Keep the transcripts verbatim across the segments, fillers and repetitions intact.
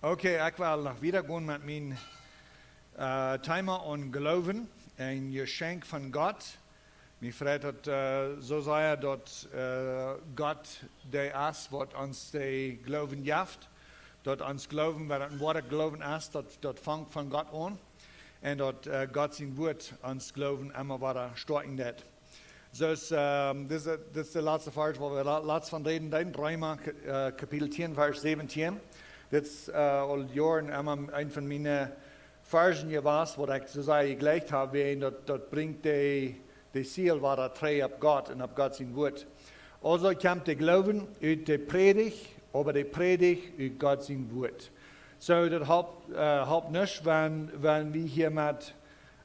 Okay, ekj well noch wieda gonen met mien äh, Thema aun Gloowen, een Jeschenkj von Gott. Mie freit daut äh, soo sea, daut äh, Gott dee es, waut ons dee Gloowen jeft. Daut ons Gloowen, waut een woara Gloowen es, daut, daut fangt von Gott aun. Un daut äh, Gott sien Wuat ons Gloowen emma woara stoakjen deit. Soo es, ähm, dit es, dit es de latste Varsch, wua wie la- latst von räden, dan Reema, äh, Kapitel tieen, Varsch säwentieen. Dit es äh, aul Joaren emma een von miene Varschen jewast, waut ekj soo sea jejlikjt hab, wiels daut, daut brinjt de, de Siel woara trigj opp Gott un opp Gott sien Wuat. Aulsoo kjemt de Gloowen ut de Prädicht, oba de Prädicht ut Gott sien Wuat. Soo, daut halpt äh, halpt nuscht, wan, wan wie hia met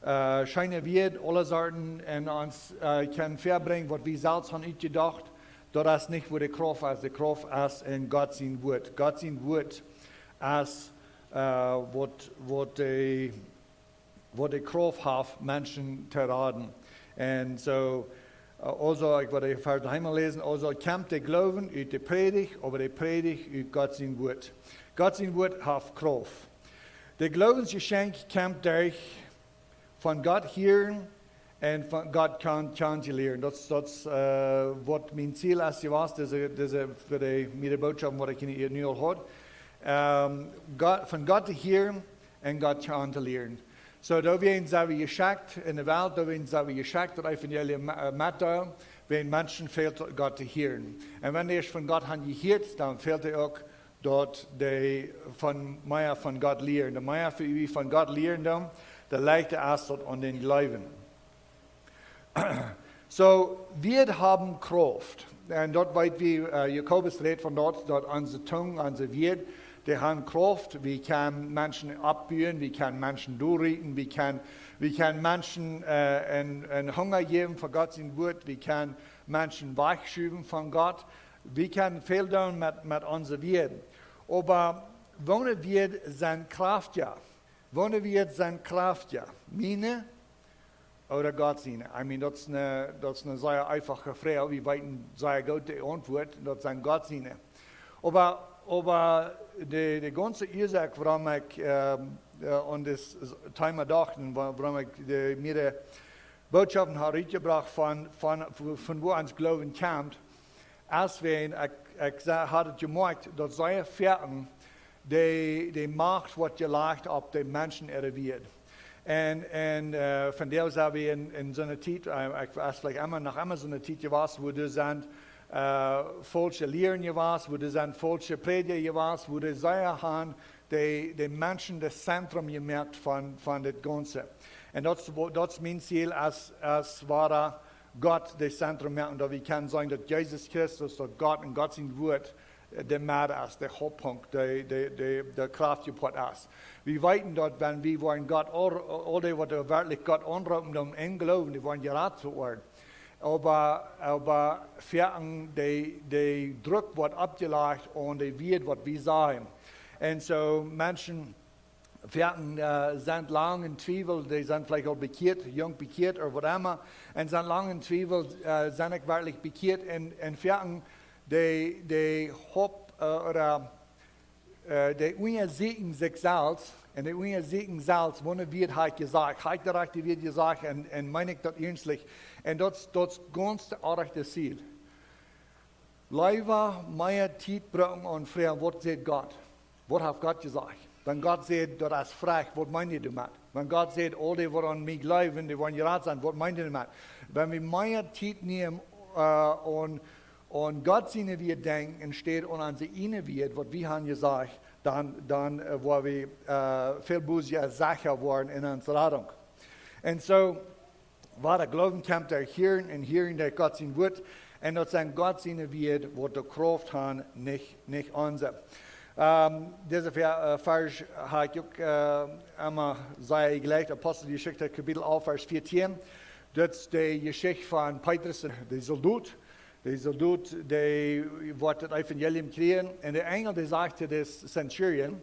äh, scheene Wieed, aule Sorten, un ons äh, kjennen väabrinjen, waut wie selfst han utjedocht, daut es nich, wua de Krauft es. De Krauft es en Gott sien Wuat. Gott sien Wuat es äh, waut, waut de, waut de Krauft haft, Menschen to raden. Un soo, äh, aulsoo, ekj wudd de Varsch noch eemol läsen, aulsoo kjemt de Gloowen ut de Prädicht, oba de Prädicht ut Gott sien Wuat. Gott sien Wuat haft Krauft. De Gloowensjeschenkj kjemt derch von Gott hieren un von Gott kjanen, kjanen to lieren. Daut, daut äh, waut mien Ziel es jewast, dise, dise, fa de, met de Bootschoft, waut ekj hia nu aul haud. Ähm, Gott, von Gott to hieren un Gott kjanen to lieren. Soo, doawäajen sent wie jeschekjt en de Welt, doawäajen sent wie jeschekjt, daut Evangelium äh, mettodeelen, wiels Menschen fält Gott to hieren. Un wan dee von Gott han jehieet, dan fält et uk, daut dee von, mea von Gott lieren. De mea wie von Gott lieren dan, de leichta es daut aun dän Gloowen. Soo, Wieed haben Krauft. Un daut weet wie, äh, Jakobus rät von daut, daut onse Tung, onse Wieed, dee han Krauft. Wie kjennen Menschen oppbuen, wie kjennen Menschen derchrieten, wie kjennen, wie kjennen Menschen äh, een, een Hunga jäwen fa Gott sien Wuat, wie kjennen Menschen wajchschuwen von Gott. Wie kjennen väl doonen met, met onse Wieed. Oba woone Wieed sent kraftja? Woone Wieed sent kraftja? Miene ooda Gott siene? I mean, daut es eene, daut es eene sea eenfache Froag. Wie weeten sea goot de Auntwuat, daut sent Gott siene. Oba, oba de, de gaunze Uasoak, wuarom ekj ähm, äh, aun dit Thema docht un wa- wuarom ekj de, miere Bootschoften ha rutjebrocht von, von, von wua ons Gloowen kjemt, es wiels ekj, ekj sa- haud et jemoakjt, daut sea foaken de, de Macht woat jelajcht opp de Menschen äare Wieed. Un, un äh, vondoag sent wie en, en soone Tiet, äh, ekj weet veleicht emma, noch emma soone Tiet jewast, wua doa sent äh, faulsche Lieren jewast, wua doa sent faulsche Prädja jewast, wua dee sea han de, de Menschen daut Zentrum jemoakt von, von dit Gaunze. Un daut es, daut es mien Ziel, aus, aus woara Gott daut Zentrum moaken, daut wie kjennen sajen, daut Jesus Christus, daut Gott un Gott sien Wuat äh, de Moot es, de Hauptpunkt, de, de, de, de Krauftpoat es. Wie weeten daut, wan wie woaren Gott, aul, aul dee, waut werkjlich Gott aunroopen, dan en Gloowen, dee woaren jerat woaren. Oba, oba foaken de, de Druck woat oppjelajcht aun de Wieed, waut wie sajen. Un soo Menschen foaken äh, sent lang en Twiewel, dee sent veleicht aul bekjieet, junk bekjieet ooda waut emma, un sent lang en Twiewel, äh, sie ekj werkjlich bekjieet, un, un foaken dee, dee hop äh, ooda äh, dee unjasieekjen sikj selfst, un dee unjasieekjen selfst, woone Wieed ha ekj jesajcht, ha ekj de rajchte Wieed jesajcht, un, un meen ekj daut iernstlich? Un daut, daut es gaunz daut rajchte Ziel. Leewa mea Tiet brucken aun froagen, waut sajcht Gott? Waut haft Gott jesajcht? Wan Gott sajcht, daut es frajcht, waut meent hee doamet? Wan Gott sajcht, aul dee, waut aun mie jleewen, dee woaren jerat sennen, waut meent hee doamet? Wan wie mea Tiet nämen äh, aun, aun Gott siene Wieed denkjen, enne Städ aun onse ieejne Wieed, waut wie han jesajcht, dan, dan äh, woa wie äh, väl bäta secha woaren en onse Radunk. Un soo, woara Gloowen kjemt derch hieren un hieren derch Gott sien Wuat. Un daut sent Gott siene Wieed, waut de Krauft han, nich, nich onse. Ähm, dise Ver- äh, Varsch ha ekj uk äh, emma sea jlikj, Aposteljeschicht, Kapitel alf, Varsch vieetieen. Daut es de Jeschicht von Petrus, de Soldot. De Soldot, dee woat daut Evangelium kjrieen. Un de Enjel, dee sajcht to de Centurion,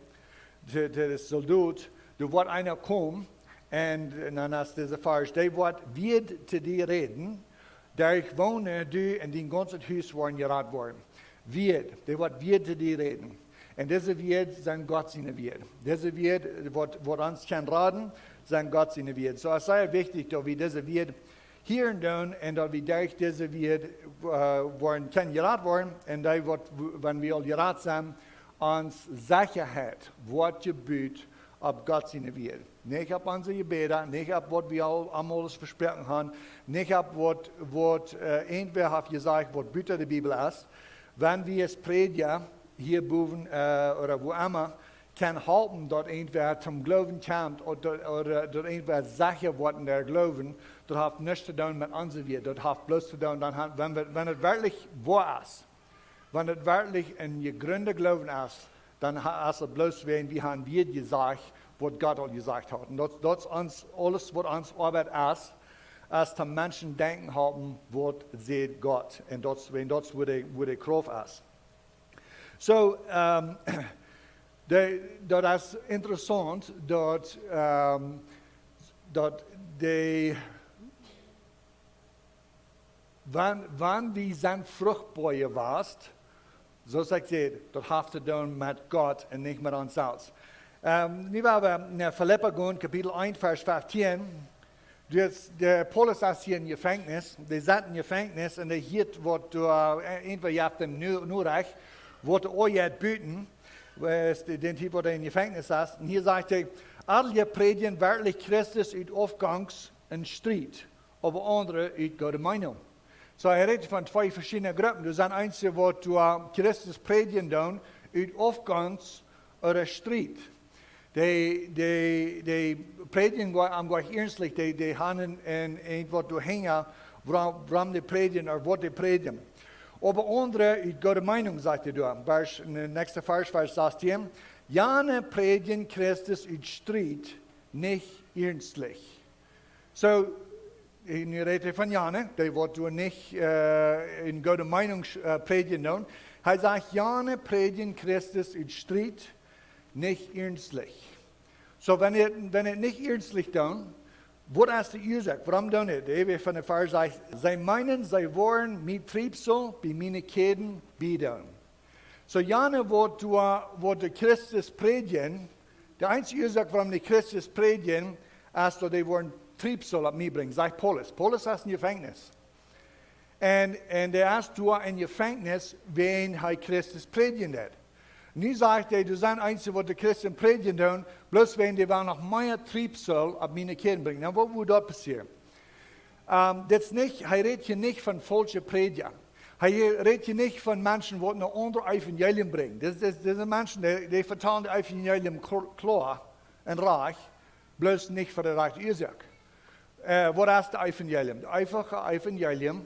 to, to de Soldot, doa woat eena komen, un, un dan es dise Varsch, dee woat Wieed to die räden, derch woone du un dien gaunzet Hus woaren jerat woaren. Wieed, dee woat Wieed to die räden. Un dise Wieed sent Gott siene Wieed. Dise Wieed, waut, waut ons kjennen raden, sent Gott siene Wieed. Soo es sea wichtich, daut wie dise Wieed hieren doonen un daut wie derch dise Wieed, äh, woaren, kjennen jerat woaren. Un dee waut, wan wie aul jerat sent, ons Sechaheit woat jebut opp Gott siene Wieed. Nich opp onse Jebäda, nich opp waut wie aul emol vesproaken haben, nich opp waut, waut, äh, irjentwäa haft jesajcht, waut buta de Bibel es. Wan wie aus Prädja hia bowen, äh, ooda wua emma, kjennen halpen, daut irjentwäa toom Gloowen kjemt, ooda, ooda daut irjentwäa secha woat en dän Gloowen, daut haft nuscht to doonen met onse Wieed. Daut haft bloos to doonen, dan ha-, wan wie, wan et werkjlich woa es, wan et werkjlich een jegrunda Gloowen es, dan ha-, es et bloos wäajen wie haben Wieed jesajcht, waut Gott aul jesajcht haud. Un daut, daut es ons, aules waut ons Oabeit es, es toom Menschen denkjen halpen, waut sajcht Gott. Un daut, wan daut wua de, wua de Krauft es. Soo, ähm, de, daut es interessaunt, daut, ähm, daut de, wan, wan wie sent fruchtboa jewast, soo aus ekj säd, daut haft to doonen met Gott un nich met ons selfst. Ähm, nu woa wie no Filippa gonen, Kapitel eent, Varsch feftieen. Dus de Paulus es hia em Jefenkjnis, dee sett em Jefenkjnis un dee hieet waut doa, äh, irjentwäa jeft am nu, nu rajcht, waut doa aunjeit buten, es de, dän Tiet waut hee em Jefenkjnis es. Un hia sajcht hee: "Eenje prädjen werkjlich Christus ut Aufgonst un Striet, oba aundre ut goode Meenunk." Soo, hee rät von twee veschiedne Gruppen. Doa sent eenje waut doa Christus prädjen doonen ut Aufgonst ooda Striet. Dee, dee, dee prädjen goa-, am goanich iernstlich, dee, dee haben een, een waut doahinja, wuarom, wuarom dee prädjen, ooda waut dee prädjen. Oba aundre ut goode Meenunk, sajcht hee doa. Varsch, de näakjste Varsch, Varsch sastieen. "Jane prädjen Christus ut Striet, nich iernstlich." Soo, nu rät hee von jane, dee waut doa nich, äh, en goode Meenunk, äh, prädjen doonen. Hee sajcht: "Jane prädjen Christus ut Striet, nich iernstlich." Soo, wan dee, wan dee nich iernstlich doonen, waut es de Uasoak? Wuarom doonen dee? De Varsch sajcht: "See meenen, see woaren mie Triebsal bie miene Kjäden biedoonen." Soo, jane waut doa, waut de Christus prädjen, de eensje Uasoak wuarom dee Christus prädjen, es daut dee woaren Triebsal opp mie brinjen, sajcht Paulus. Paulus es em Jefenkjnis. Un, un dee es doa em Jefenkjnis, wäajen hee Christus prädjen deed. Nu sajcht hee, doa sent eenje waut de Christen prädjen doonen, bloos wäajen dee wellen noch mea Triebsal opp miene Kjäden brinjen. Nu, waut woat doa passieren? Ähm, dit es nich, hee rät hia nich von faulsche Prädja. Hee rät hia nich von Menschen waut een aundret Evangelium brinjen. Dit, dit, dit sent Menschen, dee, dee vetalen daut Evangelium kl-, kloa un rajcht, bloos nich fa de rajchte Uasoak. Äh, waut es daut Evangelium? Daut eenfache Evangelium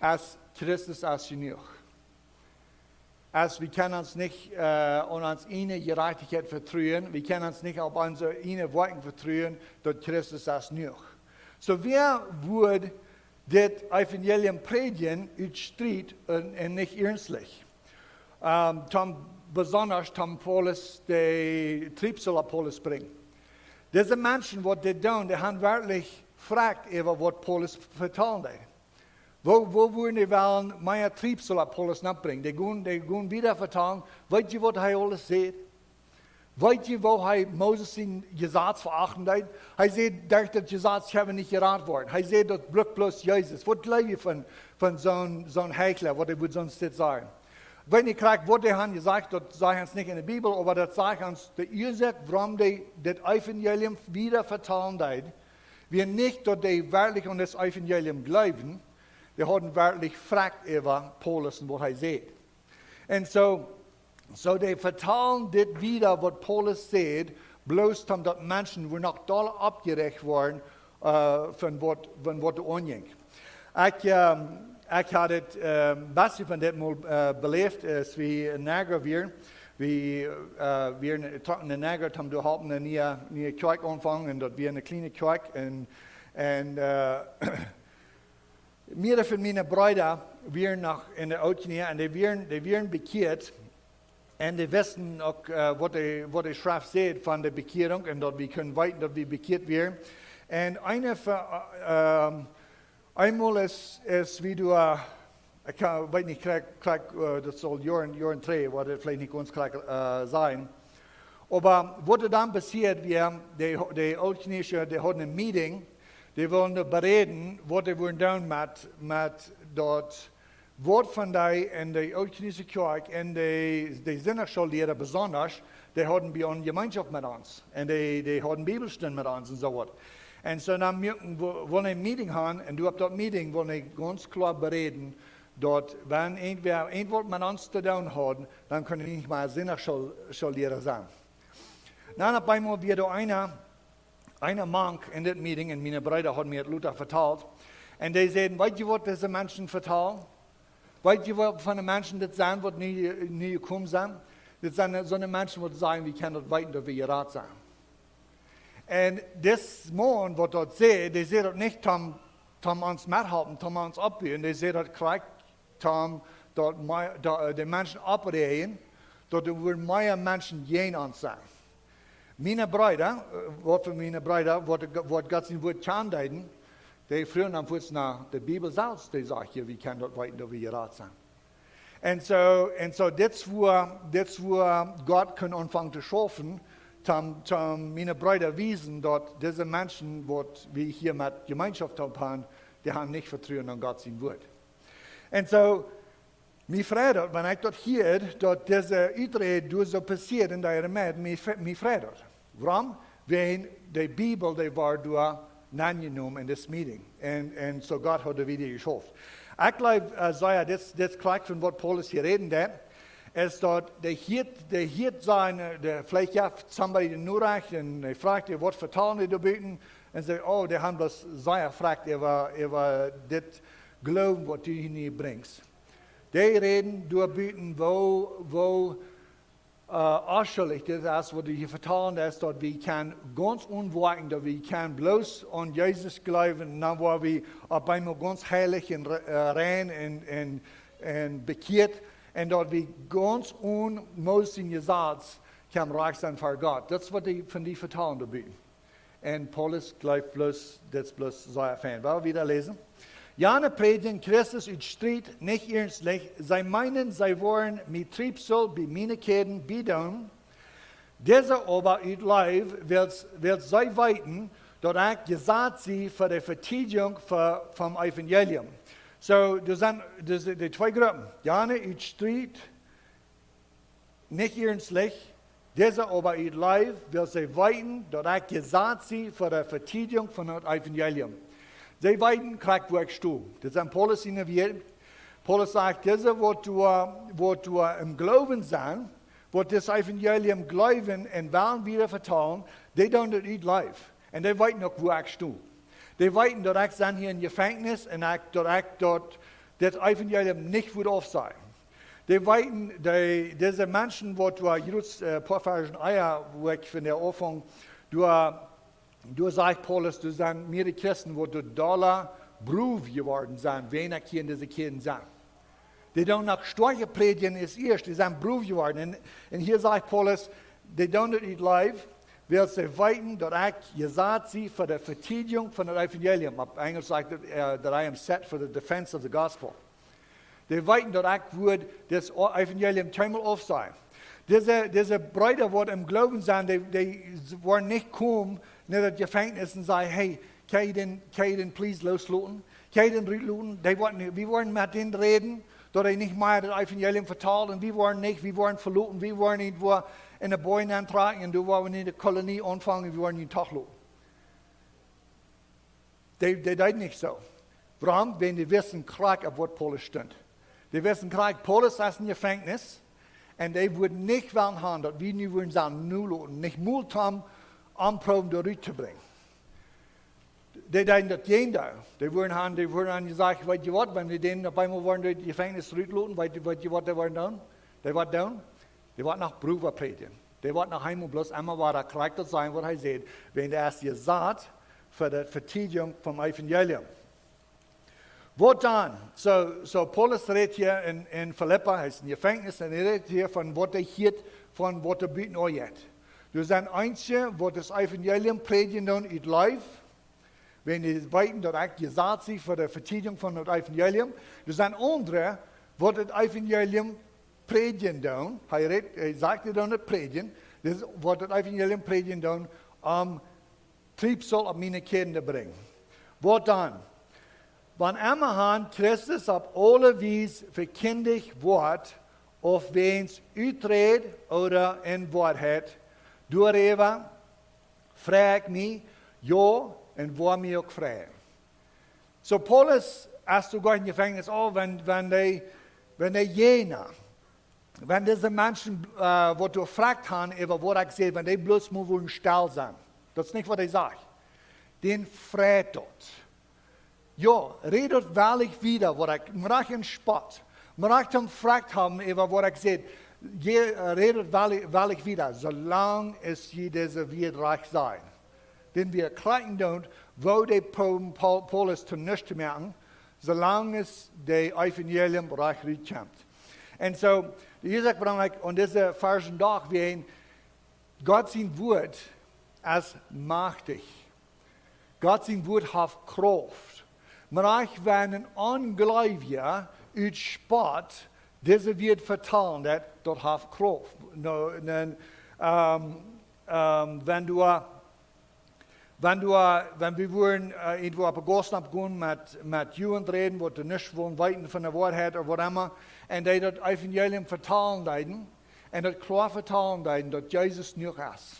es: Christus es jenuach. Aus wie kjennen ons nich, äh, aun onse ieejne Jerajchtichkjeit vetruen, wie kjennen ons nich opp onse ieejne Woakjen vetruen, daut Christus es jenuach. Soo, wäa wudd dit Evangelium prädjen ut Striet un, un nich iernstlich? Ähm, toom, besonda toom Paulus, de Triebsal opp Paulus brinjen. Dise Menschen, waut dit doonen, dee haben werkjlich Froagen äwa waut Paulus vetalen deed. Woo, woo wudden dee wellen mea Triebsal opp Paulus nopp brinjen? Dee gonen, dee gonen wieda vetalen: "Weet jie waut hee aules säd? Weet jie woo hee Moses sien Jesaz veachten deed? Hee säd, derch daut Jesaz kjenn wie nich jerat woaren. Hee säd, daut brukt bloos Jesus. Waut jleew jie von, von soon, soon Heichla, waut hee wudd soont dit sajen?" Weet nich krakjt waut dee haben jesajcht, daut sajcht ons nich enne Bibel, oba daut sajcht ons, de Uasoak wuarom dee dit Evangelium wieda vetalen deed, wia nich daut dee werkjlich aun dit Evangelium jleewden, dee hauden werkjlich Froagen äwa Paulus un waut hee säd. Un soo, soo dee vetalen dit wieda waut Paulus säd, bloos om daut Menschen wudden noch dolla oppjeräacht woaren, äh, von waut, von waut doa aunjinkj. Ekj, ähm, ekj haud et, ähm, best von dit mol, äh, beläft, aus wie en Niagara wieren. Wie, äh, wieren, trocken no Niagara, om doa halpen eene niee, niee Kjoakj aunfangen, un daut wia eene kjliene Kjoakj. Un, un, äh, mearere von miene Breeda wieren noch en de Ooltkolonie un dee wieren, dee wieren bekjieet. Un dee wisten uk, äh, waut de, waut de Schreft sajcht von de Bekjierunk un daut wie kunnen weeten daut wie bekjieet wieren. Un eene von, äh, ähm, eemol es, es wie doa, Ekj kaun, weet nich krakjt, krakjt, äh, daut saul Joaren, Joaren trigj, woat et veleicht nich gaunz krakjt, äh, sennen. Oba waut doa dan passieed wia, de, de Ooltkolonische, dee hauden een Meeting, dee wullen doa beräden, waut dee wullen doonen met, met daut, waut von dee en de Ooltkolonische Kjoakj, en de, de Sindachschoolliera besonda, dee hauden bie ons Jemeenschoft met ons. En dee, dee hauden Bibelstund met ons un soo waut. Un soo dan muaken, wo-, wullen een Meeting han, un doa opp daut Meeting wullen dee gaunz kloa beräden, daut wan irjentwäa irjentwaut met ons to doonen haud, dan kunn hee nich mea Sindachschool-, Schoolliera sennen. Dan opp eemol wia doa eena, eena mank en dit Meeting, un miene Breeda hauden mie daut lota vetalt. Un dee säden: "Weet jie waut dise Menschen vetalen? Weet jie waut von de Menschen dit sent, waut nu, nu jekomen sent? Dit sent soone Menschen, waut sajen, wie kjennen daut weeten, daut wie jerat sent." Un dis Maun, waut daut säd, dee säd daut nich toom, toom ons methalpen, toom ons oppbuen. Dee säd daut krakjt toom, daut mea, daut, äh, de Menschen oppräajen, daut doa wudden mea Menschen jäajen ons sennen. Miene Breeda, äh, waut fa miene Breeda, waut, waut Gott sien Wuat kjanen deeden, dee fruagen dan fuaz no de Bibel selfst, dee sajcht: "Wie kjennen daut weeten, daut wie jerat sent?" Un soo, un soo, dit es wua, dit es wua Gott kunn aunfangen to schaufen, toom, toom miene Breeda wiesen, daut dise Menschen, waut wie hia met Jemeenschoft haben, dee haben nich Vetruen aun Gott sien Wuat. Un soo, mie freid daut, wan ekj daut hieed, daut dise Uträd doa soo passieed en de Armee, mie fre-, mie freid daut. Wuarom? Wäajen de Bibel, dee wort doa nenjenomen en dit Meeting. Un, un soo Gott haud doa wieda jeschauft. Ekj jleew, äh, soo jo, dit, dit krakjt von waut Paulus hia räden deed, es daut dee hieed, dee hieed sien, äh, dee veleicht jeef somebody de Norecht un hee fruach: "Waut vetalen dee doa buten?" Un säd: "Oh, dee haben daut sea jefroacht äwa, äwa dit Gloowen, waut du hia nu brinjst." Dee räden doa buten, woo, woo, äh, onschuldich dit es, waut dee hia vetalen, es daut wie kjennen gaunz onwäajen, daut wie kjennen bloos aun Jesus jleewen, un dan woa wie opp eemol gaunz heilich un re-, äh, rein un, un, un bekjieet, un daut wie gaunz onen Mose sien Jesaz kjennen rajcht sennen ver Gott. Daut es waut dee von dee vetalen doa buten. Un Paulus jleeft bloos, dit es bloos sea fein. Well wie daut läsen? "Jane prädjen Christus ut Striet, nich iernstlich. See meenen, see woaren mie Triebsal bie miene Kjäden biedoonen. Dise oba ut Leew, wiels, wiels see weeten, daut ekj jesat sie fa de Vetiedjunk fa, vom Evangelium." Soo, doa sent, doa sent dee twee Gruppen. Jane ut Striet, nich iernstlich, dise oba ut Leew, wiels see weeten, daut ekj jesat sie fa de Vetiedjunk von daut Evangelium. See weeten krakjt, wua ekj sto. Dit sent Paulus siene Wieed. Paulus sajcht: "Dise, waut doa, waut doa em Gloowen sent, waut dit Evangelium jleewen un wellen wieda vetalen, dee doonen daut ut Leew. Un dee weeten uk, wua ekj sto. Dee weeten, daut ekj sie hia em Jefenkjnis un ekj, daut ekj daut, dit Evangelium nich wudd aufsajen. Dee weeten, dee, dise Menschen, waut doa jrots, äh, poa Varsch ea, wua ekj von doa aunfung, doa, doa sajcht Paulus, doa sent mearere Christen, waut doa dolla brow jeworden sent, wäajen ekj hia en dise Kjäden sie. Dee doonen noch stoakja prädjen aus ieescht, dee sent brow jeworden." Un, un hia sajcht Paulus, dee doonen daut ut Leew, wiels see weeten, daut ekj jesat sie fa de Vetiedjunk von daut Evangelium. Opp Enjlisch sajcht et, äh, that I am set for the defense of the gospel. Dee weeten, daut ekj wudd dit O-, Evangelium kjeenmol aufsajen. Dise, dise Breeda, waut em Gloowen sent, dee, dee woaren nich komen no daut Jefenkjnis un sajen: "Hey, kjenn jie dän, kjenn jie dän please loosloten? Kjenn jie dän rutloten? Dee woat nich, wie woaren met dän räden, daut hee nich mea daut Evangelium vetalt, un wie woaren nich, wie woaren veloten, wie woaren irjentwua en de Boaj auntrakjen, un dan woaren wie en de Kolonie aunfangen, wie woaren dän Tag loten." Dee, dee deeden nich soo. Wuarom? Wiels dee wisten krakjt, opp waut Paulus stunt. Dee wisten krakjt, Paulus es em Jefenkjnis, un dee wudden nich wellen haben, daut wie nu wudden sellen nohloten, nich mol toom am proowen doa rut to brinjen. Dee deeden daut Jäajendeel. Dee wudden haben, dee wudden haben jesajcht: "Weet jie waut, wan wie dän opp eemol woaren ut daut Jefenkjnis rutloten, weet jie, weet jie, waut dee woaren doonen? Dee woat doonen, dee woat noch browa prädjen. Dee woat noch eemol bloos emma wada krakjt daut sajen, waut hee sajcht, wiels hee es jesat fa de Vetiedjunk vom Evangelium." Waut dan? Soo, soo Paulus rät hia en, en Filippi, hee es em Jefenkjnis, un hee rät hia von waut hee hieet, von waut doa buten aunjeit. Doa sent eenje, waut daut Evangelium prädjen doonen ut Leew, Wan dee weeten daut ekj jesat sie fa de Vetiedjunk von daut Evangelium, doa sent aundre, waut daut Evangelium prädjen doonen. Hee rät, hee sajcht, dee doonen daut prädjen, dis, waut daut Evangelium prädjen doonen, om Triebsal opp miene Kjinja brinjen. Waut dan? Wan emma han Christus opp aule Wies vekjindicht woat, auf wäajens Uträd ooda en Woarheit, doaräwa frei ekj mie, jo, un woa mie uk frei. Soo Paulus, aus dee doa em Jefenkjnis, oh, wan, wan dee, wan dee jena, wan dise Menschen, äh, waut doa frakjt han äwa waut ekj säd, wan dee bloos mau wudden stell sennen. Daut es nich waut hee sajcht. Dän freit daut. Jo, rät daut wellich wieda, waut ekj, mach en Spott. Mach am frakjt haben äwa waut ekj säd. Je, äh, rät daut wellich, wellich wieda, soo lang aus jie dise Wieed rajcht sajen. Dan wie kjikjen doonen, woo dee Paul-, Paul-, Paulus to nuscht to moaken, soo lang aus daut Evangelium rajcht rutkjemt. Un soo, hia sajcht Branham, aun dise Varschen doch wäa, Gott sien Wuat es machtich. Gott sien Wuat haft Krauft. Mau wan een Onjleewja ut Spott dise Wieed vetalen deit, daut haft Krauft. Nu, dan, ähm, ähm, wan du, wan du, wan wie wudden, äh, irjentwua opp de Gauss nopp gonen met, met Jugend räden, waut doa nuscht von weeten von de Woarheit ooda waut emma, un dee daut Evangelium vetalen deeden, un daut kloa vetalen deeden, daut Jesus jenuach es.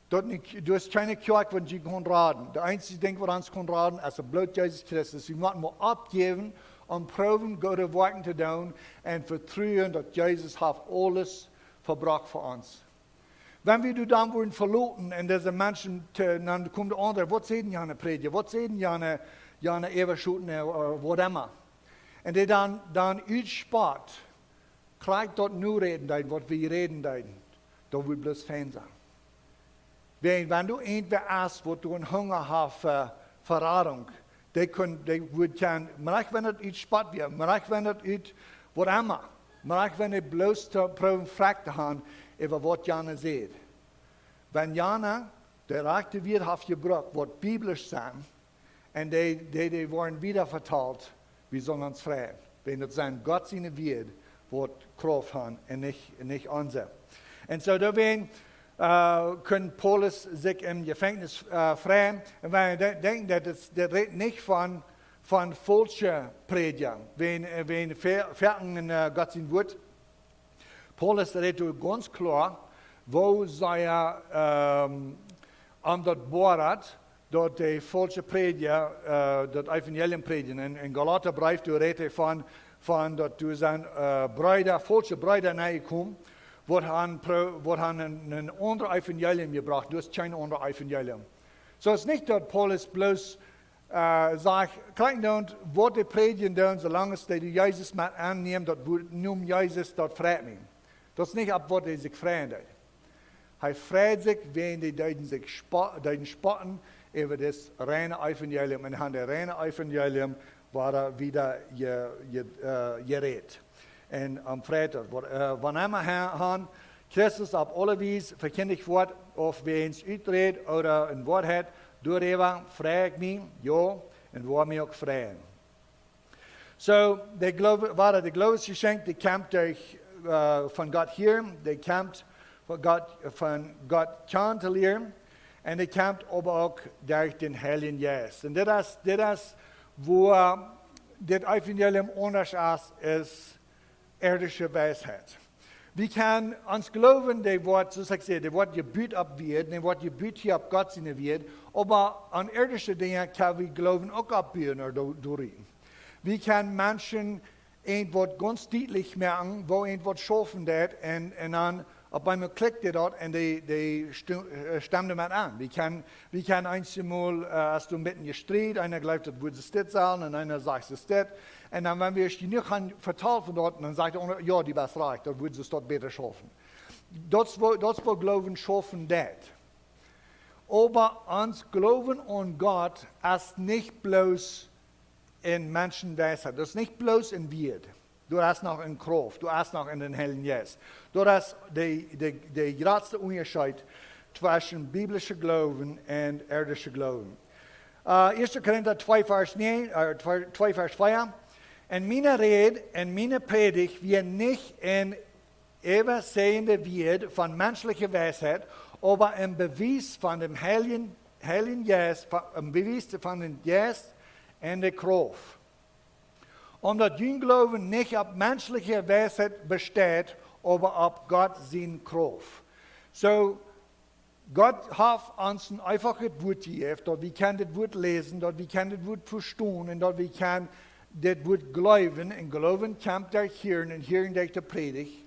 Daut nich, du hast kjeene Kjoakj, waut die kaun raden. Daut eensje Dinkj, waut ons kaun raden, es daut Bloot Jesus Christus. Wie motten mau oppjäwen un proowen, goode Woakjen to doonen un vetruen, daut Jesus haft aules vollbrocht fa ons. Wan wie doa dan woaren veloten un dise Menschen, to, dan kjemt de aundre, waut säden jane Prädja, waut säden jane, jane Äwaschoten, äh, waut emma. Un dee dan, dan ut Spott, krakjt daut nu räden deeden, waut wie räden deeden, daut wudd bloos fein sennen. Wan, wan du irjentwäa es, waut doa een Hunga haft fa, fa Radunk, dee kunn, dee wudd kjennen, mau wan daut ut Spott wia, mau wan daut ut waut emma, mau wan dee bloos to proowen frakjt to han, äwa waut jana säd. Wan jana de rajchte Wieed haft jebrukt, waut biblisch sent, un dee, dee, dee woaren wieda vetalt, wie sellen ons freien. Wan daut sent Gott siene Wieed, waut Krauft han un nich, nich onse. Un soo doawäajen, äh, kunn Paulus sikj em Jefenkjnis, äh, freien. Un wie de-, denkjen, daut es, daut rät nich von, von faulsche Prädja, wan, äh, wan fe-, foaken en, äh, Gott sien Wuat. Paulus rät doa gaunz kloa, woo see, ähm, aun daut boarat, daut dee faulsche Prädja, äh, daut Evangelium prädjen. En, en Galatabreef, doa rät hee von, von daut doa sent, äh, Breeda, faulsche Breeda nenjekomen, waut han pro-, waut han een, een aundret Evangelium jebrocht. Doa es kjeen aundret Evangelium. Soo es nich daut Paulus bloos äh, sajcht, krakjt doonen, waut dee prädjen doonen, soo lang aus dee Jesus met aunnämen, daut Wuat, nämen Jesus, daut freit mie. Daut es nich opp waut hee sikj freien deed. Hee freit sikj, wan dee deeden sikj spo-, deeden spotten äwa daut reine Evangelium. Un han daut reine Evangelium wada wieda je-, je-, äh, jerät. Un aum Freitag, waut, äh, wan emma ha-, han Christus opp aule Wies vekjindicht woat, auf wäajens Uträd ooda en Woarheit, doaräwa frei ekj mie, jo, un woa mie uk freien. Soo, de Gloow-, wada de Gloowesjeschenkj, dee kjemt derch, äh, von Gott hieren, dee kjemt von Gott, von Gott kjanen to lieren, un dee kjemt oba uk derch dän Heiljen Jeist. Un dit es, dit es, wua dit Evangelium aundasch es, es irdische Weisheit. Wie kjennen ons Gloowen, dee woat, soo aus ekj säd, dee woat jebut opp Wieed, dee woat jebut hia opp Gott siene Wieed, oba aun irdische Dinja kjenn wie Gloowen uk oppbuen ooda do-, doaderch. Wie kjennen Menschen irjentwaut gaunz dietlich moaken, woo irjentwaut schaufen deit, un, un dan opp eemol klikjt dee daut un dee, dee stu-, äh, stemt doamet aun. Wie kjennen, wie kjennen eenjemol, äh, aus du een bät jestrieden, eena jleeft, daut wudd soo dit sennen, un eena sajcht soo dit. Un dan, wan wie jenuach han vetalt von daut, dan sajcht de aundra, jo, du best rajcht, daut wudd soo daut bäta schaufen. Daut es woo, daut es woo Gloowen schaufen deit. Oba ons Gloowen aun Gott es nich bloos en Menschenweisheit. Daut es nich bloos en Wieed. Daut es noch en Krauft, daut es noch en dän Heiljen Jeist. Daut es de, de, de jratste Unjascheet tweschen biblische Gloowen un irdische Gloowen. Uh, Ieeschte Korinta twee Varsch negen, uh, twee Varsch vea. Un miene Räd un miene Prädicht wia nich en äwasäajende Wieed von menschliche Weisheit, oba en Bewies von däm Heiljen, Heiljen Jeist, von, en Bewies von däm Jeist un de Krauft. Omdaut jun Gloowen nich opp menschliche Weisheit besteit, oba opp Gott siene Krauft. Soo, Gott haft ons een eefachet Wuat jejäft, daut wie kjennen dit Wuat läsen, daut wie kjennen dit Wuat vestonen un daut wie kjennen dit Wuat gloowen. Un Gloowen kjemt derch hieren un hieren derch de Prädicht.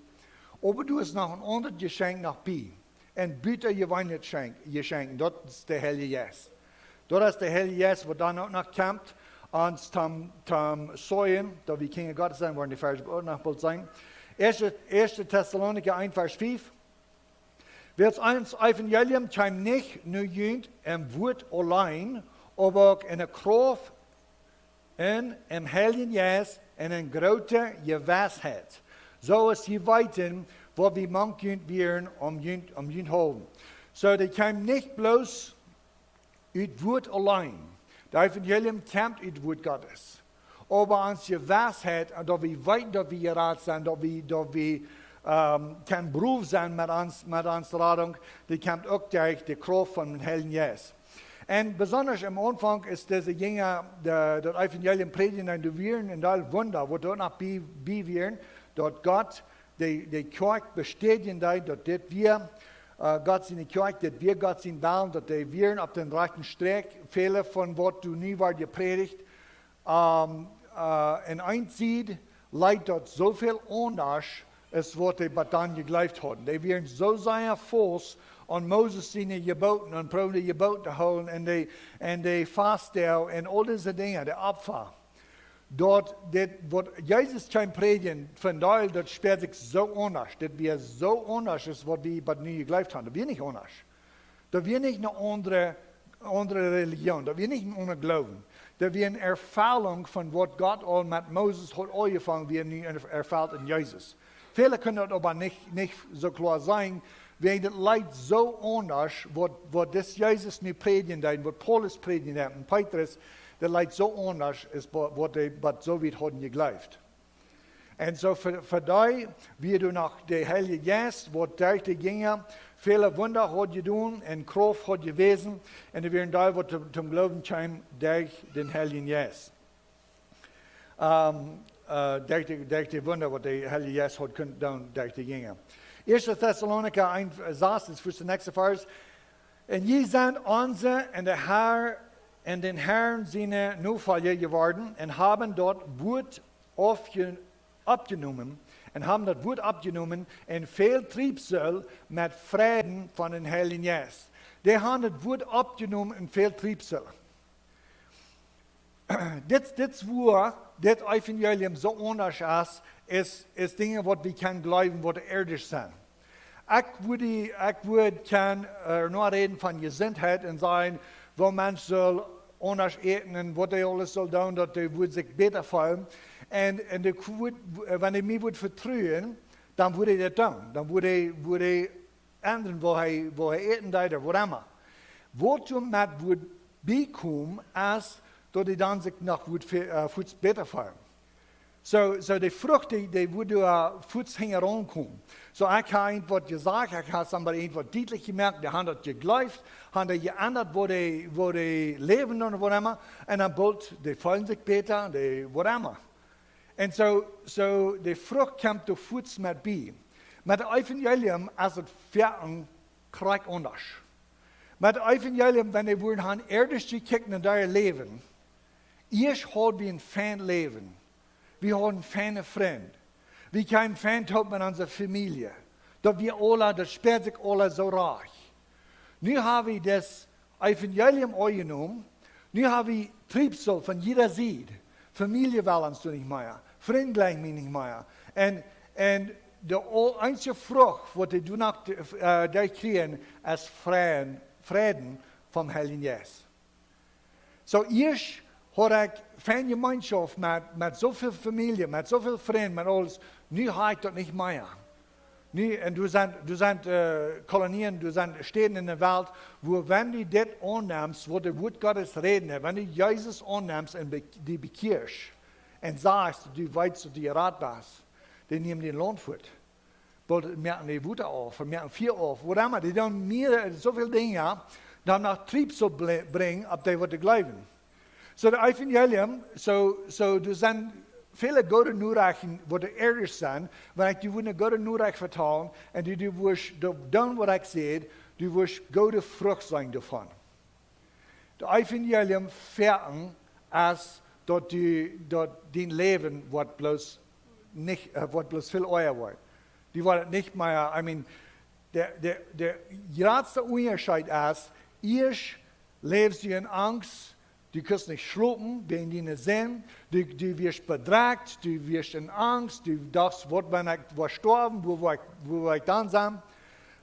Oba doa es noch een aundret Jeschenkj noch bie. Een butajeweenlichet Jeschenkj, Jeschenkj, daut es de Heilje Jeist. Daut es de Heilje Jeist, waut dan uk noch kjemt, ons toom, toom sajen, daut wie Kjinja Gottes sent, woaren dee Varsch uk noch boolt seenen. Ieeschte, Ieeschte Tessalonicha eent Varsch fief. Wiels ons Evangelium kjeem nich no junt em Wuat auleen, oba uk en de Krauft un em Heiljen Jeist un en groote Jewissheit, soo aus jie weeten, waut wie mank junt wieren om junt, om junt haulwen. Soo, dee kjeem nich bloos ut Wuat auleen. De Evangelium kjemt ut Wuat Gottes. Oba ons Jewissheit, un daut wie weeten, daut wie jerat sent, daut wie, daut wie, ähm, kjennen brow sennen met ons, met ons Radunk, dee kjemt uk derch de Krauft von dän Heiljen Jeist. Un besondasch aum Aunfank es dise Jinja, de, daut Evangelium prädjen, un doa wieren een Deel Wunda, waut doa noch bie, bie wieren, daut Gott de, de Kjoakj bestädjen deed, daut dit wia, äh, Gott siene Kjoakj, dit wia Gott sien Wellen, daut dee wieren opp dän rajchten Strakj. Väle von waut doa nu wort jeprädicht, ähm, äh, aun eene Sied leet daut soo väl aundasch aus waut dee bat dan jegleeft hauden. Dee wieren soo sea faust aun Moses siene Jeboten un proowden de Jeboten to hoolen un de, un de Fastdoag un aul dise Dinja, de Opfa. Daut dit, waut Jesus kjeem prädjen, von Deel, daut späad sikj soo aundasch. Dit wia soo aundasch aus waut wie bat nu jegleeft hauden. Daut wia nich aundasch. Daut wia nich eene aundre, aundre Relijoon. Daut wia nich een aundra Gloowen. Daut wia eene Erfellunk von waut Gott aul met Moses haud aunjefongen, wia nu erf-, erfelt en Jesus. Väle kjennen daut oba nich, nich soo kloa seenen, wiels daut leet soo aundasch, waut, waut dis Jesus nu prädjen deed, waut Paulus prädjen deed, un Petrus, daut leet soo aundasch aus wa-, waut dee bat soo wiet hauden jegleeft. Un soo fa, fa dee, wia doa noch de Heilje Jeist, waut derch dee jinkj, väle Wunda haud jedonen un Krauft haud jewäsen, un dee wieren dee, waut toom, toom Gloowen kjeemen derch dän Heiljen Jeist. Ähm, äh, derch dee, derch dee Wunda, waut de Heilje Jeist haud kunt doonen derch dee Jinja. Ieeschte Tessalonicha eent, äh, sas, es fa de näakjste Varsch. Un jie sent onse un de Herr, un dän Herrn siene Nofolja jeworden, un haben daut Wuat aufje-, aufjenomen, un haben daut Wuat aufjenomen, un väl Triebsal met Freiden von dän Heiljen Jeist. Dee haben daut Wuat aufjenomen un väl Triebsal. Dit, dit es wua dit Evangelium soo aundasch es, es, es Dinja waut wie kjennen gloowen, waut ierdisch sent. Ekj wudd, ekj wudd kjennen, äh, noch räden von Jesuntheit un sajen, woo Mensch saul aundasch äten un waut hee aules saul doonen, daut hee wudd sikj bäta feelen. Un, un dee wudd, äh, wan hee mie wudd vetruen, dan wudd hee daut doonen. Dan wudd hee, wudd hee endren, woo hee, woo hee äten deed ooda waut emma. Waut doamet wudd biekomen, es daut hee dan sikj noch wudd fe-, äh, fuaz bäta feelen. Soo, soo de Frucht, dee, dee wudd doa fuaz hinjaraun komen. Soo, ekj hab irjentwaut jesajcht, ekj hab somebody irjentwaut dietlich jemoakt, dee haben daut jegleeft, haben dee jeendat, woo dee, woo dee läwen un waut emma, un dan boolt, dee feelen sikj bäta, dee waut emma. Un soo, soo de Frucht kjemt doa fuaz met bie. Met daut Evangelium es et foaken krakjt aundasch. Met daut Evangelium, wan dee wudden han ierdisch jekjikjt no äa Läwen, ieescht haud wie een fein Läwen. Wie hauden feine Frind. Wie kjeemen fein toop met onse Famielje. Daut wia aula, daut späad sikj aula soo rajcht. Nu hab wie daut Evangelium aunjenomen. Nu hab wie Triebsal von jieda Sied. Famielje well ons doa nich mea. Frind jlikjen mie nich mea. Un, un de o-, eensje Frucht, waut dee doa noch, äh, doa kjrieen, es Freiden, Freiden vom Heiljen Jeist. Soo, ieescht haud ekj feine Jemeenschoft met, met soo väl Famielje, met soo väl Frind, met aules. Nu hab ekj daut nich mea. Nu, un doa sent, doa sent äh, Kolonien, doa sent Städen enne Welt, wua, wan du dit aunnemst, waut daut Wuat Gottes rät, wan du Jesus aunnemst un be die bekjieescht un sajchst, du weetst, daut du jerat best, dee nämen daut Launt fuat. Boolt moaken dee Wota auf, moaken Fia auf, whatever. Dee doonen mea, soo väl Dinja, dan no Triebsal brinjen opp dee, waut dee jleewen. Soo daut Evangelium, soo, soo, doa sent väle goode Norechten, waut doa ieescht sent, wan ekj die wudd eene goode Norecht vetalen un du, du wurscht doonen, waut ekj säd, du wurscht goode Frucht seenen doavon. Daut Evangelium foaken es, daut du, daut dien Läwen woat bloos nich, äh, woat bloos väl oaja woaren. Du woascht nich mea, I mean, de, de, de jratste Unjascheet es, ieescht läfst du en Angst, du kaust nich schlopen wäajen diene Sind, du, du woascht bedrekjt, du woascht en Angst, du dochst, waut wan ekj woa stoawen, wua woa ekj, wua woa ekj dan sennen?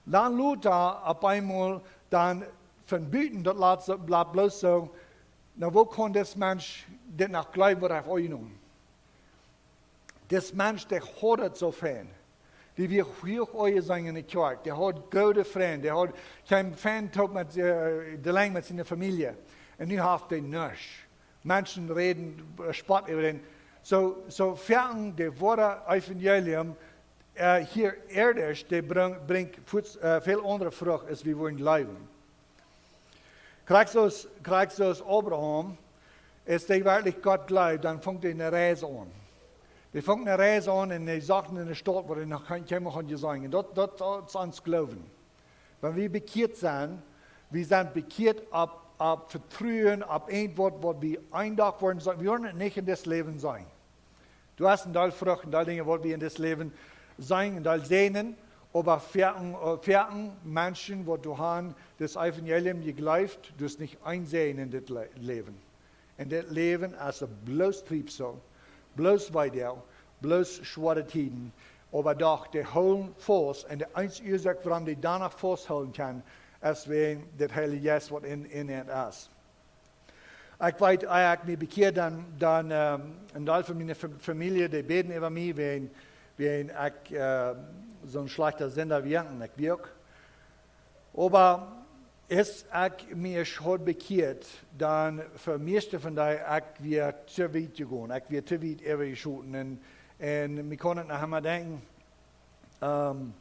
Dan lota opp eemol, dan von buten, daut lat soo, blieet bloos soo, na, woo kaun dis Mensch dit noch jleewen, waut hee haft aunjenomen? Dis Mensch, dee haud et soo fein. Dee wia huach aunjeseenen enne Kjoakj. Dee haud goode Frind. Dee haud kjeene Fient toop met, äh, de Lenj met siene Famielje. Un nu haft dee nuscht. Menschen räden, äh, Spott äwa dän. Soo, soo foaken daut woare Evangelium, äh, hia ieescht, dee brinjt, brinjt fuaz, äh, väl aundre Frucht, aus wie wudden jleewen. Krakjt soo aus, krakjt soo aus Abraham, aus dee werkjlich Gott jleewd, dan funk dee eene Reis aun. Dee funk eene Reis aun un dee socht eene Staut, wua dee noch kjeen, kjeenmol haud jeseenen. Un daut, daut, daut es ons Gloowen. Wan wie bekjieet sent, wie sent bekjieet opp, opp Vetruen, opp eent waut, waut wie een Dach woaren seenen. Wie woaren et nich en dit Läwen seenen. Du hast een Deel Frucht, een Deel Dinja, waut wie en dit Läwen seenen, een Deel säajnen, oba foaken, äh, foaken Menschen, waut doa han daut Evangelium jejleeft, du hast nich een Säajen en dit Le-, Läwen. En dit Läwen es bloos Triebsal, bloos Weedoag, bloos schwoare Tieden, oba doch, dee hoolen faust, un de eensje Uasoak, wuarom dee doano fausthoolen kjennen, es wäajen daut Heilje Jeist, waut en, en an es. Ekj weet, aus ekj mie bekjieed, dan, dan, ähm, een Deel von miene Fa-, Famielje, dee bäden äwa mie, wäajen, wäajen ekj, äh, soon schlajchta Sinda wia, un ekj wia uk. Oba aus ekj mie ieescht haud bekjieet, dan fa mieeschte von dee, ekj wia too wiet jegonen, ekj wia too wiet äwajeschoten, un, un mie kaun et noch emma denkjen, ähm,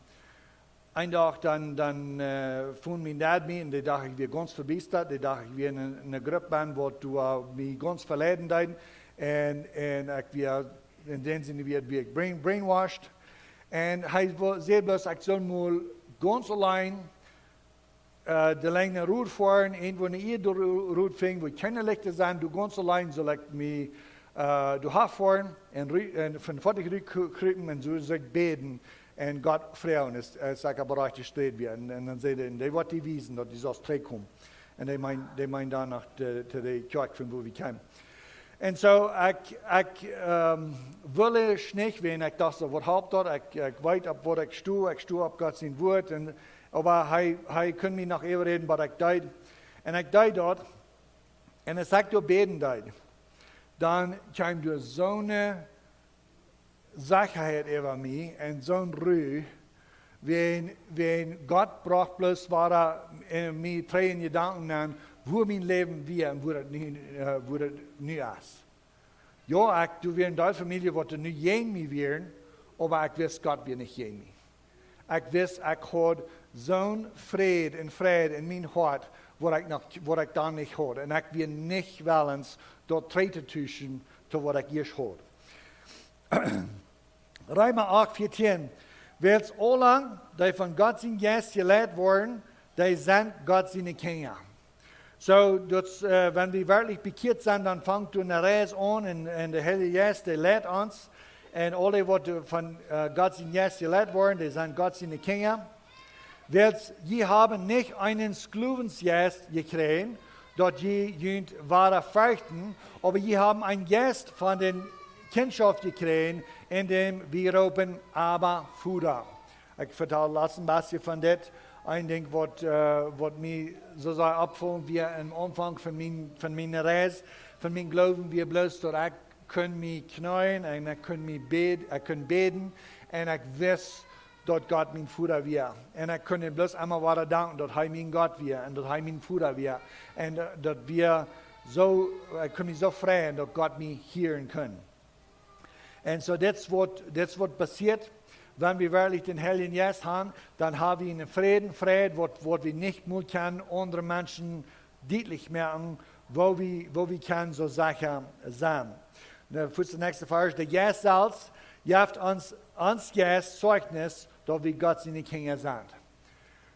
een Dach dan, dan, äh, funk mien Dad mie, un dee docht, ekj wia gaunz vebiestat, dee docht, ekj wia en eene, eene Grupp benn, waut doa, äh, mie gaunz veleiden deed, un, un ekj wia, en dän Senn wia, wia ekj brain-, brainwashed. Un hee wo-, säd bloos, ekj sull mol gaunz auleen, äh, de Lenj Rot foaren, irjentwua ne Ieed Ro-, Rot finjen, wua kjeene Lichta sent, doa gaunz auleen sull ekj mie, äh, doa han foaren un ru-, un von foaken rut kru-, krupen un soo sikj bäden un Gott froagen, es, es ekj opp de rajchte Städ wia. Un, un dan säd hee, dee woat die wiesen, daut du sust trigjkomen. Un dee meent, dee meent dan no de, to de Kjoakj, von wua wie kjeemen. Un soo, ekj, ekj, ähm, wull ieescht nich, wiels ekj docht, soo, waut halpt daut? Ekj, ekj weet, opp waut ekj sto, ekj sto opp Gott sien Wuat. Un, oba hee, hee kunn mie noch äwaräden, waut ekj deed. Un ekj deed daut. Un aus ekj doa bäden deed, dan kjeem doa soone Sechaheit äwa mie un soon Ru, wiels, wiels Gott brocht bloos wada en mie trigj Jedanken aun, wua mien Läwen wia un wua daut nu, äh, wua daut nu es. Jo, ekj, doa wia een Deel Famielje, waut doa nu jäajen mie wieren, oba ekj wist, Gott wia nich jäajen mie. Ekj wist, ekj haud soon Fräd un Freid en mien Hoat, waut ekj noch, waut ekj dan nich haud. Un ekj wia nich wellens, daut trigj to tuschen, to waut ekj ieescht haud. Reema acht, vieetieen. Wiels aule, dee von Gott sien Jeist jeleit woaren, dee sent Gott siene Kjinja. Soo, daut, äh, wan wie werkjlich bekjieet sent, dan fangt doa ne Reis aun un, un de Heilje Jeist, dee leit ons. Un aule, waut doa von, äh, Gott sien Jeist jeleit woaren, dee sent Gott siene Kjinja. Wiels jie haben nich eenen Sklowenjeist jekjräajen, daut jie junt wada ferchten, oba jie haben eenen Jeist von de Kjintschoft jekjräajen, en däm wie roopen: Abba, Voda. Ekj vetal latst een bät von dit. Een Dinkj, waut, äh, waut mie soo sea oppfoll, wia aum Aunfank von mien, von miene Reis, von mien Gloowen, wia bloos, daut ekj kunn mie kjneeen un ekj kunn mie bäd-, ekj kunn bäden un ekj wist, daut Gott mien Voda wia. Un ekj kunn am bloos emma wada danken, daut hee mien Gott wia un daut hee mien Voda wia. Un, äh, daut wia soo, ekj kunn mie soo freien, daut Gott mie hieren kunn. Un soo, dit es waut, dit es waut passieet, wan wie werkjlich dän Heiljen Jeist haben, dan haben wie eenen Fräd, Fräd, waut, waut wie nich mol kjennen aundre Menschen dietlich moaken, woo wie, woo wie kjennen soo secha sennen. De, fa de näakjste Varsch, de Jeist selfst jeft ons, ons Jeist Zeichnis, daut wie Gott siene Kjinja sent.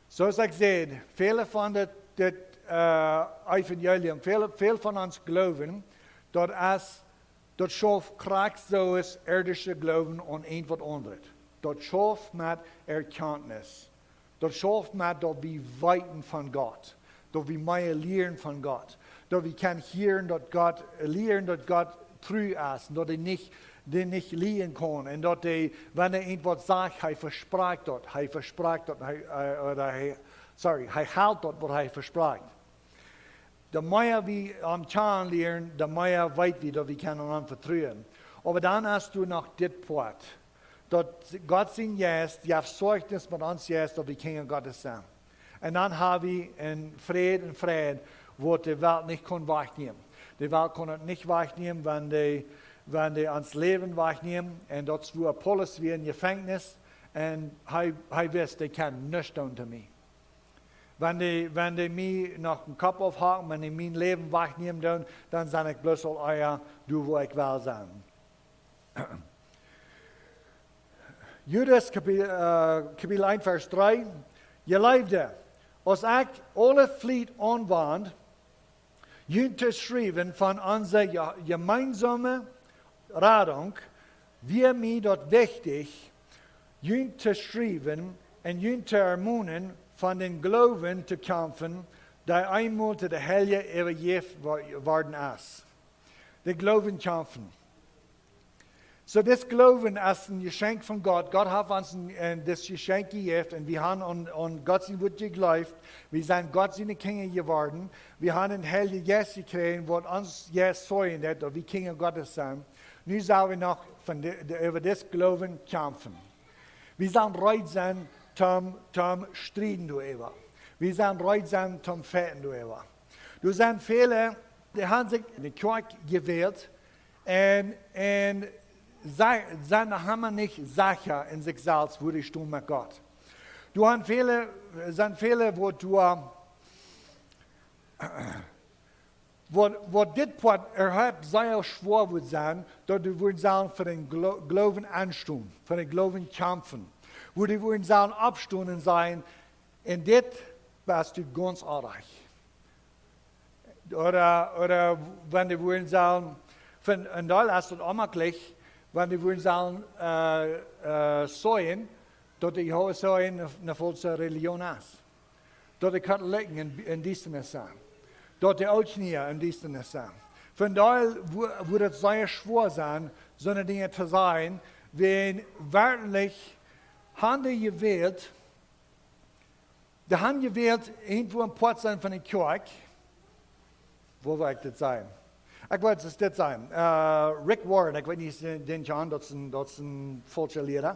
Soo aus ekj säd, väle von dit, dit, äh, Evangelium, väle, väl von ons Gloowen, daut es, daut schauft krakjt soo aus irdische Gloowen aun irjent waut aundret. Daut schauft met Erkjantnis. Daut schauft met daut wie weeten von Gott. Daut wie mea lieren von Gott. Daut wie kjennen hieren daut Gott, lieren daut Gott tru es. Un daut hee nich, dee nich lieejen kaun. Un daut hee, wan hee irjent waut sajcht, hee vesprakjt daut. Hee vesprakjt daut. Hee, äh, ooda hee, sorry, hee helt daut waut hee vesprakjt. De mea wie am kjanen lieren, de mea weet wie daut wie kjennen aun am vetruen. Oba dan hast du noch dit Poat. Daut Gott sien Jeist, jeft Zeichnis met ons Jeist, daut wie Kjinja Gottes sent. Un dan haben wie eenen Fräd, eenen Fräd, waut de Welt nich kaun wajchnämen. De Welt kaun daut nich wajchnämen, wan dee, wan dee ons Läwen wajchnämen. Un daut es wua Paulus wia em Jefenkjnis. Un hee, hee wist, dee kjennen nuscht doonen to mie. Wan dee, wan dee mie noch eenen Kopp aufhacken, wan dee mien Läwen wajchnämen doonen, dan sie ekj bloos aul ea doa wua ekj well sennen. Judas Kapi-, äh, Kapitel eent, Varsch dree. Jeleewde, aus ekj aule Fliet aunwand, junt to schriewen von onse je-, jemeensome Radunk, wia mie daut wichtich, junt to schriewen un junt to ermonen, von dän Gloowen to kjamfen, dee eemol to de Heilje äwajäft wo-, worden es. De Gloowen kjamfen. Soo, dis Gloowen es een Jeschenkj von Gott. Gott haft ons een, een, dis Jeschenkj jejäft un wie haben aun, aun Gott sien Wuat jejleeft. Wie sent Gott siene Kjinja jeworden. Wie haben dän Heiljen Jeist jekjräajen, waut ons Jeist zeijen deit, daut wie Kjinja Gottes sent. Nu sell wie noch von de, de, äwa dis Gloowen kjamfen. Wie sellen reed sennen, toom, toom strieden doaräwa. Wie sellen reed sennen, toom fechten doaräwa. Doa sent väle, dee haben sikj enne Kjoakj jewält, un, un see, sent noch emma nich secha en sikj selfst, wua dee stonen met Gott. Doa sent väle, sent väle, waut doa, waut, waut dit Poat äwahaupt sea schwoa woat sennen, daut dee woaren sellen fa dän Glo-, Gloowen enstonen, fa dän Gloowen kjamfen. Wua dee woaren sellen oppstonen un sajen, en dit best du gaunz oajch. Ooda, ooda wan dee woaren sellen, von, en Deel es daut onmäajlich, wan dee woaren sellen, äh, äh, sajen, daut de Jehowa Zeijen eene, eene faulsche Relijoon es. Daut de Katholiken en, en Diestanis sent. Daut de Ooltkolonia en Diestanis sent. Von Deel woa-, woat et sea schwoa sennen, soone Dinja to sajen, wan werkjlich haben dee jewält, dee haben jewält, irjentwua een Poat sennen von de Kjoakj. Woo well ekj dit sajen? Ekj well dit sajen. Äh, Rick Warren, ekj weet nich, dän kjan, daut es een, daut es een faulscha Liera.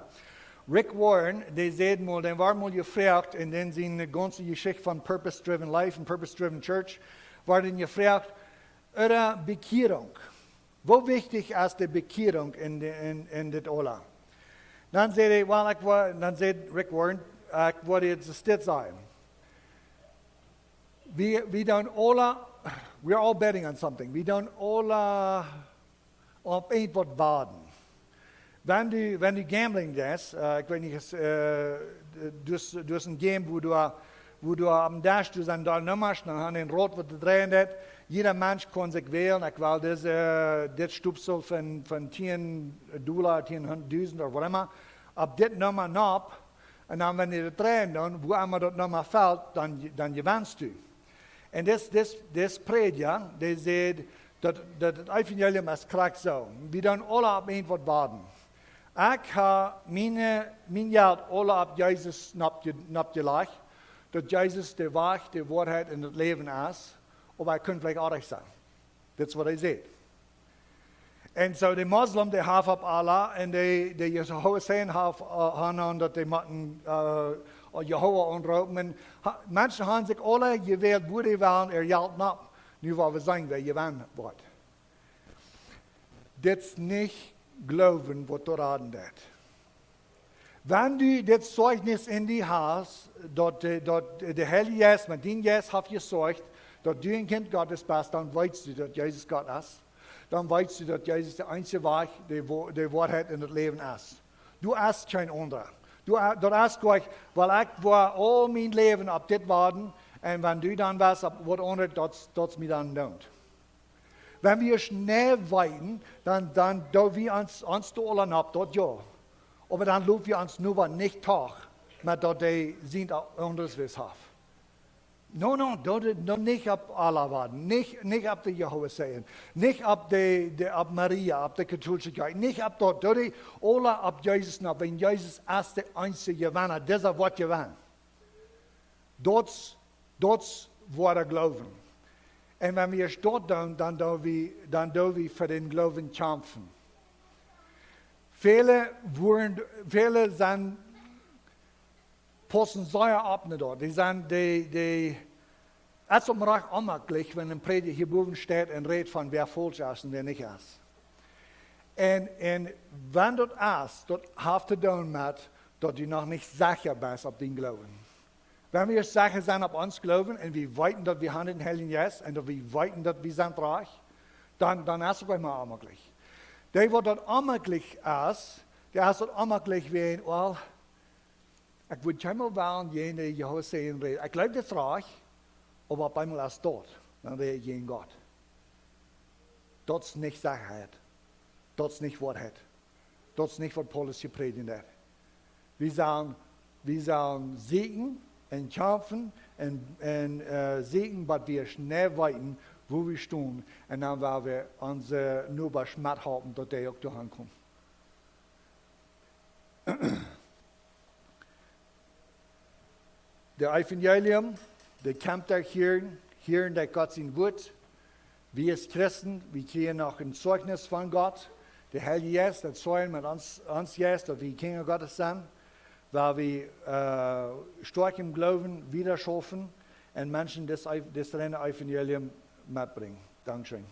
Rick Warren, dee säd mol, dee wort mol jefroacht en dän siene gaunze Jeschicht von Purpose Driven Life un Purpose Driven Church, wort dee jefroacht, äare Bekjierunk. Woo wichtich es de Bekjierunk en de, en, en dit aula? Dan säd hee, well, ekj woa, dan säd Rick Warren, ekj woa dit sajen. Wie, wie doonen aula, we're all betting on something. Wie doonen aula opp irjentwaut waden. Wan du, wan du gambling deist, äh, ekj weet nich, es, äh, du hast, du hast een Game, wua du, wua du aum Desch, doa sent doll Nummasch, dan hast du een Rot, waut to dreien deit. Jieda Mensch kaun sikj wälen, ekj well dise, äh, dit Stupsel von, von tieen Dolla, tieen dusent ooda waut emma, opp dit Numma nopp. Un dan, wan dee daut dreien doonen, wua emma daut Numma felt, dan, dan jewenst du. Un dis, dis, dis Prädja, dee säd, daut, daut daut Evangelium es krakjt soo. Wie doonen aula opp irjentwaut waden. Ekj hab miene, mien Jelt aula opp Jesus noppje-, noppjelajcht, daut Jesus de Wajch, de Woarheit un daut Läwen es, oba ekj kunn veleicht oajch sennen. Dit es waut hee säd. Un soo de Moslem, dee haft opp Allah, un de, de Jehovah Zeitungen haft, äh, han aun daut dee motten, äh, Jehovah aunroopen. Un ha, Menschen han sikj aule jewält, woo dee wellen äa Jelt nopp. Nu woa wie seenen, wäa jewennen woat. Dit es nich Gloowen, waut doa raden deit. Wan du dit Zeugnis en die hast, daut, äh, daut de Heilje Jeist met dien Jeist haft jezeugt, daut du een Kjint Gottes best, dan weetst du, daut Jesus Gott es. Dan weetst du, daut Jesus de eensje Wajch, de Wo-, de Woarheit un daut Läwen es. Du hast kjeen aundra. Du ha-, daut es jlikj, wiels ekj woa aul mien Läwen opp dit wachten, un wan du dan west opp waut aundret, daut, daut es mie dan doonen. Wan wie ons nä weeten, dan, dan doo wie ons, ons doa aula opp daut, jo. Oba dan lot wie ons nu waut nich toch, met daut dee sent aundret wist haft. No, no, daut, daut nich opp Allah wachten, nich, nich opp de Jehovah Zeitungen, nich opp de, de, opp Maria, opp de katholische Kjoakj, nich opp daut, daut dee aula opp Jesus nopp, wiels Jesus es de eensje Jewenna, dee woat jewennen. Daut, daut woat Gloowen. Un wan wie daut doonen, dan doo wie, dan doo wie fa dän Gloowen kjamfen. Väle woaren, väle sent paussen sea opp no daut. Dee sent, dee, dee, et es opp een Rajcht onjemaklich, wan een Prädja hia bowen steit un rät von wäa faulsch es un wäa nich es. Un, un wan daut es, daut haft to doonen met daut du noch nich secha best opp dien Gloowen. Wan wie secha sent opp ons Gloowen un wie weeten, daut wie han dän Heiljen Jeist un daut wie weeten, daut wie sent rajcht, dan, dan es et uk mau onjemaklich. Dee, waut daut onjemaklich es, dee es daut onjemaklich wäajen, well, ekj wudd kjeenmol wellen jäajen de Jehovah Zeitungen räden. Ekj jleew, daut es rajcht, oba opp eemol es daut, dan räd ekj jäajen Gott. Daut es nich Sechaheit. Daut es nich Woarheit. Daut es nich, waut Paulus hia prädjen deed. Wie sellen, wie sellen sieekjen un kjamfen un, un, äh, sieekjen, waut wie nä weeten, wua wie stonen. Un dan woa wie onse Nobasch methalpen, daut dee uk doahan komen. De Evangelium, dee kjemt derch hieren, hieren derch Gott sien Wuat. Wie aus Christen, wie kjrieen noch een Zeugnis von Gott. De Heilje Jeist, daut Zeugnis met ons, ons Jeist, daut wie Kjinja Gottes sent, woa wie, äh, stoakj em Gloowen wieda schaufen un Menschen dit, dit reine Evangelium metbrinjen. Dankscheen.